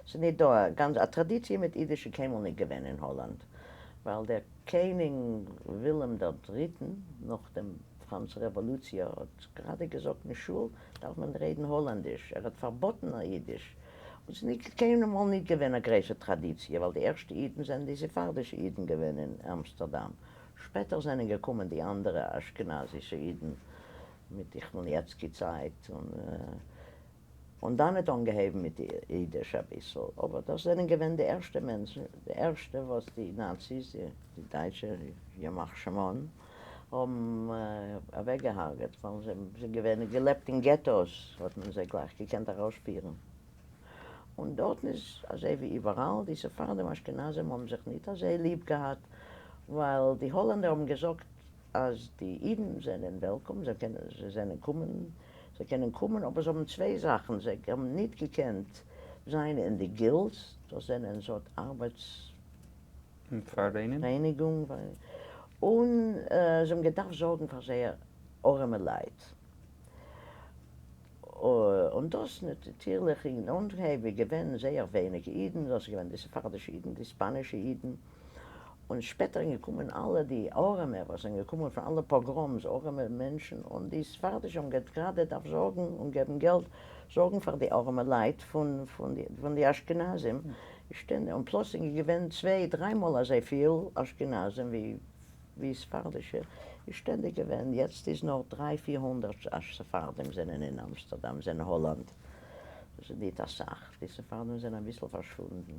ס'איז ניט דא א גאנץ א טראדיציע מיט אידיש איז קיינמאל ניט געווען אין האלאנד, ווייל דער קעניג ווילעם דער דריטן נאך דעם פראנץ רעוואלוציע האט גראדע געזאגט אין שול דארף מען רעדן האלאנדיש, ער האט פארבאטן א אידיש, און ס'איז ניט קיינמאל ניט געווען א גרויסע טראדיציע, ווייל די ערשטע אידן זענען די ספרדישע אידן געווען אין אמסטערדאם, שפעטער זענען געקומען די אנדערע אשכנזישע אידן מיט די כמעלניצקי צייט און און דאן האט אנגעהויבן מיט די אידיש אביסל, אבער דאס זענען געווען די ערשטע מענטשן, די ערשטע וואס די נאציס, די דייטשע ימח שמם, האבן אוועקגעהארגעט, ווייל זיי זענען געווען געלעבט אין געטאס, האט מען זיי גלייך געקענט ארויספירן. און דארטן איז אזוי ווי איבעראל, די ספרדים אשכנזים האבן זיך ניט אזוי ליב געהאט, ווייל די האלענדער האבן געזאגט אז די אידן זענען welcome, זיי קענען זיי זענען קומען, זיי קענען קומען, אבער זיי האבן צוויי זאכן, זיי האבן ניט געקענט זיין אין די guilds, דאס זענען סארט ארבעטס פאראיינען. און זיי האבן געדארפט זארגן פאר זייער ארעמע לייט. און דאס נאטירליך אין אנהייב איז געווען זייער ווייניג אידן, דאס איז געווען די ספרדישע אידן, די ספאנישע אידן, און שפעטער איז געקומען אלע די ארעמע וואס זענען געקומען פון אלע pogroms, ארעמע מענטשן, און די ספרדישע האבן גראדע דארף זארגן און געבן געלט, זארגן פאר די ארעמע לייט פון די אשכנזים, און פלוצלינג איז געווען צוויי דריי מאל אזויפיל אשכנזים ווי ספרדישע, איז שטענדיג געווען, יעצט איז נאר דריי 400 ספרדים זענען אין אמסטערדאם, זענען האלאנד, דאס איז ניט אסאך, די ספרדים זענען אביסל פארשוואונדן.